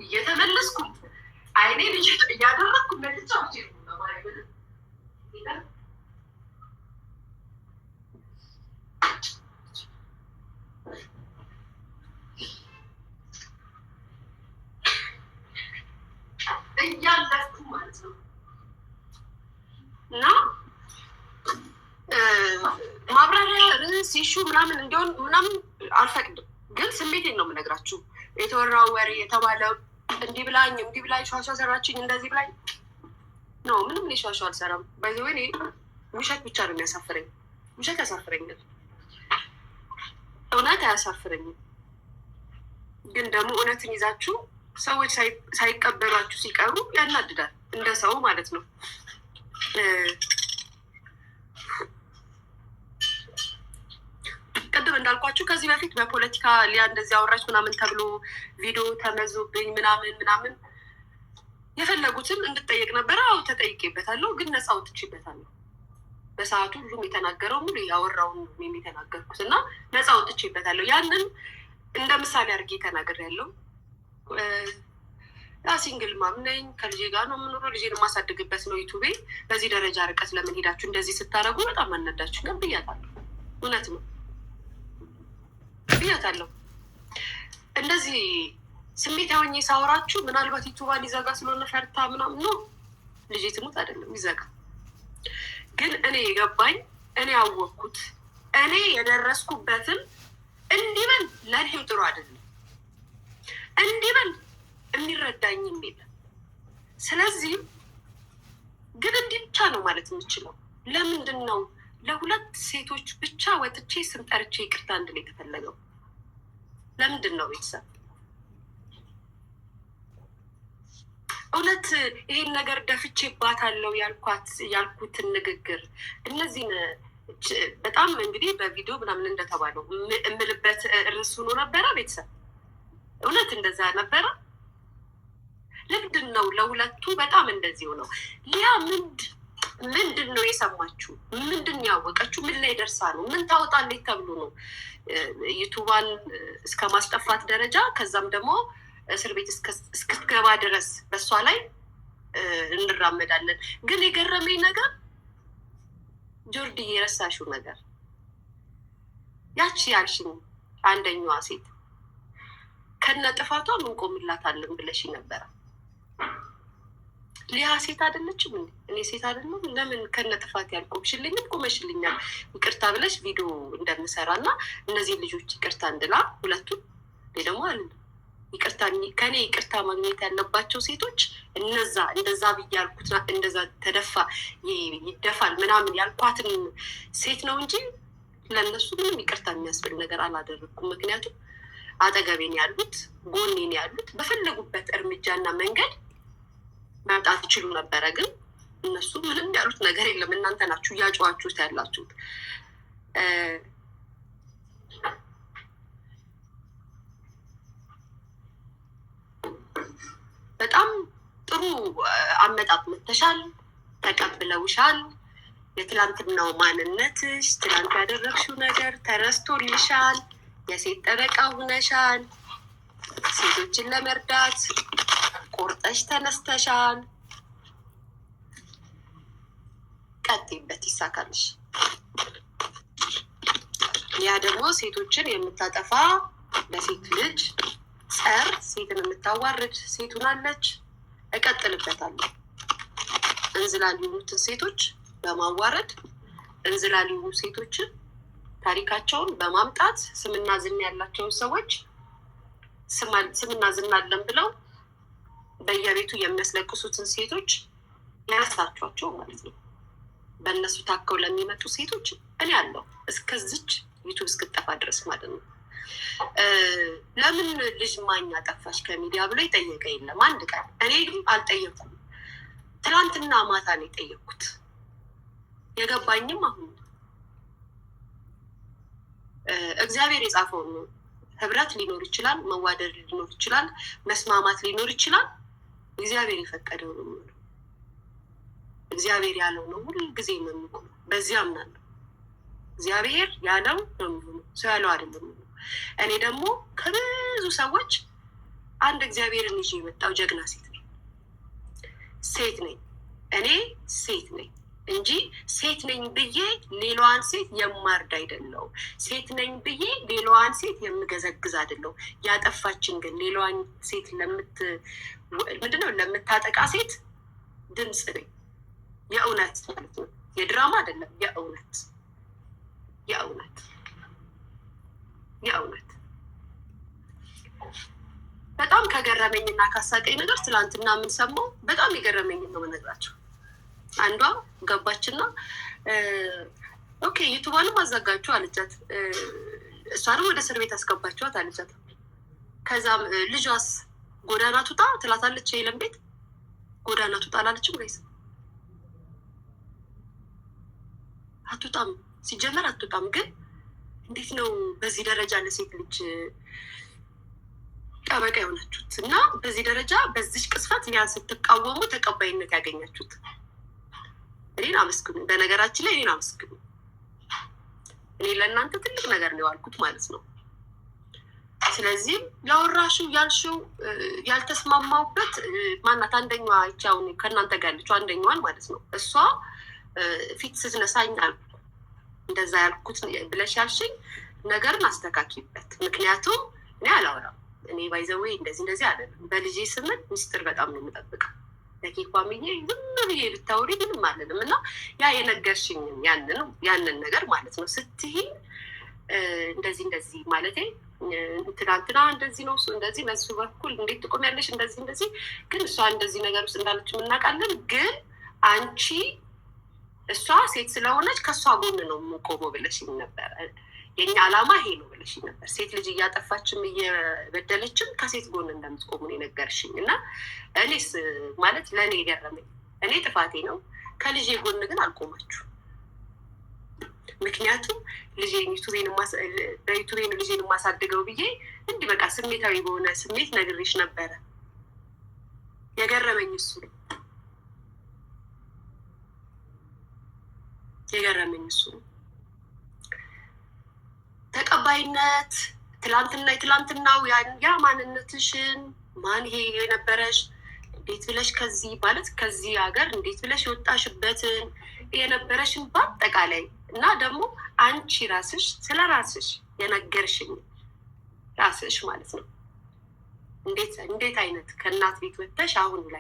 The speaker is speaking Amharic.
እየተመለስኩ አይኔ ልጅ እያደረግኩ መጥቻ እያለፍኩ ማለት ነው። እና ማብራሪያ ርዕስ issue ምናምን እንዲሆን ምናምን አልፈቅድም፣ ግን ስሜቴን ነው የምነግራችሁ። የተወራው ወሬ የተባለው እንዲህ ብላኝ እንዲህ ብላኝ ሿሿ ሰራችኝ እንደዚህ ብላኝ ነው። ምንም እኔ ሿሿ አልሰራም። By the way እኔ ውሸት ብቻ ነው የሚያሳፍረኝ። ውሸት ያሳፍረኛል፣ እውነት አያሳፍረኝም። ግን ደግሞ እውነትን ይዛችሁ ሰዎች ሳይቀበሏችሁ ሲቀሩ ያናድዳል፣ እንደ ሰው ማለት ነው። ቅድም እንዳልኳችሁ ከዚህ በፊት በፖለቲካ ሊያ እንደዚህ አወራች ምናምን ተብሎ ቪዲዮ ተመዞብኝ ምናምን ምናምን የፈለጉትን እንድጠየቅ ነበረ። አዎ ተጠይቄበታለሁ፣ ግን ነፃ ወጥቼበታለሁ። በሰዓቱ ሁሉም የተናገረው ሙሉ ያወራውን የተናገርኩት እና ነፃ ወጥቼበታለሁ። ያንን እንደ ምሳሌ አድርጌ ተናግሬያለሁ። Single mom ነኝ፣ ከልጄ ጋር ነው የምኖረው፣ ልጄን የማሳድግበት ነው ዩቱቤ። በዚህ ደረጃ ርቀት ለምን ሄዳችሁ እንደዚህ ስታደርጉ በጣም አናዳችሁ ግን ብያታለሁ። እውነት ነው ብያታለሁ። እንደዚህ ስሜት ሆኜ ሳወራችሁ ምናልባት ዩቱባን ሊዘጋ ስለሆነ ፈርታ ምናምን ነው። ልጄ ትሙት አይደለም ይዘጋ። ግን እኔ የገባኝ እኔ ያወቅኩት እኔ የደረስኩበትን እንዲበል ለእኔም ጥሩ አይደለም፣ እንዲበል የሚረዳኝም የለም። ስለዚህም ግን እንዲህ ብቻ ነው ማለት የምችለው። ለምንድን ነው ለሁለት ሴቶች ብቻ ወጥቼ ስም ጠርቼ ይቅርታ እንድል የተፈለገው? ለምንድን ነው ቤተሰብ? እውነት ይሄን ነገር ደፍቼባታለሁ ያልኳት ያልኩትን ንግግር እነዚህን በጣም እንግዲህ በቪዲዮ ምናምን እንደተባለው እምልበት ርዕስ ሆኖ ነበረ። ቤተሰብ እውነት እንደዛ ነበረ። ለምንድን ነው ለሁለቱ በጣም እንደዚሁ ነው? ሊያ ምንድን ነው የሰማችው? ምንድን ነው ያወቀችው? ምን ላይ ደርሳ ነው? ምን ታወጣለች ተብሎ ነው ዩቱባን እስከ ማስጠፋት ደረጃ ከዛም ደግሞ እስር ቤት እስክትገባ ድረስ በእሷ ላይ እንራመዳለን። ግን የገረመኝ ነገር ጆርዲ የረሳሽው ነገር ያቺ ያልሽኝ አንደኛዋ ሴት ከነ ጥፋቷ እንቆምላታለን ብለሽ ነበረ። ሊያ ሴት አይደለችም እንዴ? እኔ ሴት አይደለም? ለምን ከነ ጥፋት ያልቆምሽልኝም ቆመሽልኛል። ይቅርታ ብለሽ ቪዲዮ እንደምሰራ እና እነዚህ ልጆች ይቅርታ እንድላ ሁለቱም ደግሞ አለ ይቅርታ ከኔ ይቅርታ ማግኘት ያለባቸው ሴቶች እነዛ እንደዛ ብዬ ያልኩት እንደዛ ተደፋ ይደፋል ምናምን ያልኳትን ሴት ነው እንጂ ለእነሱ ምንም ይቅርታ የሚያስብል ነገር አላደረግኩም። ምክንያቱም አጠገቤን ያሉት ጎኔን ያሉት በፈለጉበት እርምጃና መንገድ መምጣት ይችሉ ነበረ። ግን እነሱ ምንም ያሉት ነገር የለም። እናንተ ናችሁ እያጨዋችሁት ያላችሁት። በጣም ጥሩ አመጣጥ መተሻል፣ ተቀብለውሻል። የትላንትናው ማንነትሽ፣ ትላንት ያደረግሽው ነገር ተረስቶልሻል። የሴት ጠበቃ ሁነሻል። ሴቶችን ለመርዳት ቆርጠሽ ተነስተሻል። ቀጥይበት፣ ይሳካልሽ። ያ ደግሞ ሴቶችን የምታጠፋ ለሴት ልጅ ጸር፣ ሴትን የምታዋርድ ሴት ሆናለች። እቀጥልበታለሁ። እንዝላል የሆኑትን ሴቶች በማዋረድ እንዝላል የሆኑ ሴቶችን ታሪካቸውን በማምጣት ስምና ዝና ያላቸውን ሰዎች ስምና ዝና አለን ብለው በየቤቱ የሚያስለቅሱትን ሴቶች ያሳቿቸው ማለት ነው። በእነሱ ታከው ለሚመጡ ሴቶች እኔ አለው እስከዚች ዩቱብ እስክጠፋ ድረስ ማለት ነው። ለምን ልጅ ማኛ ጠፋሽ ከሚዲያ ብሎ የጠየቀ የለም አንድ ቀን። እኔ ግን አልጠየኩም። ትናንትና ማታ ነው የጠየቅኩት። የገባኝም አሁን እግዚአብሔር የጻፈውን ነው። ህብረት ሊኖር ይችላል፣ መዋደድ ሊኖር ይችላል፣ መስማማት ሊኖር ይችላል። እግዚአብሔር የፈቀደው ነው የሚሆነው። እግዚአብሔር ያለው ነው ሁል ጊዜ የሚሆነው። በዚህ አምናለሁ። እግዚአብሔር ያለው ነው የሚሆነው፣ ሰው ያለው አይደለም የሚሆነው። እኔ ደግሞ ከብዙ ሰዎች አንድ እግዚአብሔርን ይዤ የመጣው ጀግና ሴት ነኝ። ሴት ነኝ፣ እኔ ሴት ነኝ እንጂ ሴት ነኝ ብዬ ሌላዋን ሴት የማርድ አይደለሁም። ሴት ነኝ ብዬ ሌላዋን ሴት የምገዘግዝ አይደለሁም። ያጠፋችን ግን ሌላዋን ሴት ምንድነው ለምታጠቃ ሴት ድምፅ ነኝ። የእውነት ማለት ነው፣ የድራማ አይደለም። የእውነት የእውነት የእውነት። በጣም ከገረመኝና ካሳቀኝ ነገር ትላንትና የምንሰማው በጣም የገረመኝ ነው የምነግራቸው። አንዷ ገባችና okay ዩቱቧንም አዘጋችሁ አለቻት። እሷንም ወደ እስር ቤት አስገባችኋት አለቻት። ከዛም ልጇስ ጎዳና ትውጣ ትላታለች። የለም ቤት ጎዳና ትውጣ አላለችም guys? አትወጣም፣ ሲጀመር አትወጣም። ግን እንዴት ነው በዚህ ደረጃ ለሴት ልጅ ጠበቃ የሆናችሁት እና በዚህ ደረጃ በዚች ቅስፈት ያን ስትቃወሙ ተቀባይነት ያገኛችሁት? እኔን አመስግኑ። በነገራችን ላይ እኔን አመስግኑ። እኔ ለእናንተ ትልቅ ነገር ነው የዋልኩት ማለት ነው። ስለዚህም ያወራሽው ያልሽው ያልተስማማውበት ማናት አንደኛዋ ይቻ አሁን ከእናንተ ጋር ያለችው አንደኛዋን ማለት ነው። እሷ ፊት ስትነሳኝ አልኩ እንደዛ ያልኩት ብለሽ ያልሽኝ ነገርን አስተካኪበት። ምክንያቱም እኔ አላወራም። እኔ by the way እንደዚህ እንደዚህ አለንም። በልጄ ስምን ሚስጥር በጣም ነው የምጠብቀው። ለኬኳምዬ ዝም ብዬ ብታወሪ ምንም አለንም እና ያ የነገርሽኝን ያንን ነገር ማለት ነው ስትይ እንደዚህ እንደዚህ ማለቴ ትናንትና እንደዚህ ነው እሱ እንደዚህ በሱ በኩል እንዴት ትቆሚያለሽ? እንደዚህ እንደዚህ ግን እሷ እንደዚህ ነገር ውስጥ እንዳለች የምናውቃለን። ግን አንቺ እሷ ሴት ስለሆነች ከእሷ ጎን ነው የምቆመው ብለሽኝ ነበረ። የኛ ዓላማ ይሄ ነው ብለሽኝ ነበር። ሴት ልጅ እያጠፋችም እየበደለችም ከሴት ጎን እንደምትቆሙ ነው የነገርሽኝ። እና እኔስ ማለት ለእኔ የገረመኝ እኔ ጥፋቴ ነው፣ ከልጄ ጎን ግን አልቆማችሁ። ምክንያቱም ልጄን በዩቱቤን ልጄን የማሳድገው ብዬ እንዲህ በቃ ስሜታዊ በሆነ ስሜት ነግሬሽ ነበረ። የገረመኝ እሱ ነው። የገረመኝ እሱ ነው። ተቀባይነት ትላንትና የትላንትናው ያ ማንነትሽን ማን ይሄ የነበረሽ እንዴት ብለሽ ከዚህ ማለት ከዚህ ሀገር እንዴት ብለሽ የወጣሽበትን የነበረሽን በአጠቃላይ እና ደግሞ አንቺ ራስሽ ስለ ራስሽ የነገርሽኝ ራስሽ ማለት ነው። እንዴት እንዴት አይነት ከእናት ቤት ወጥተሽ አሁን ላይ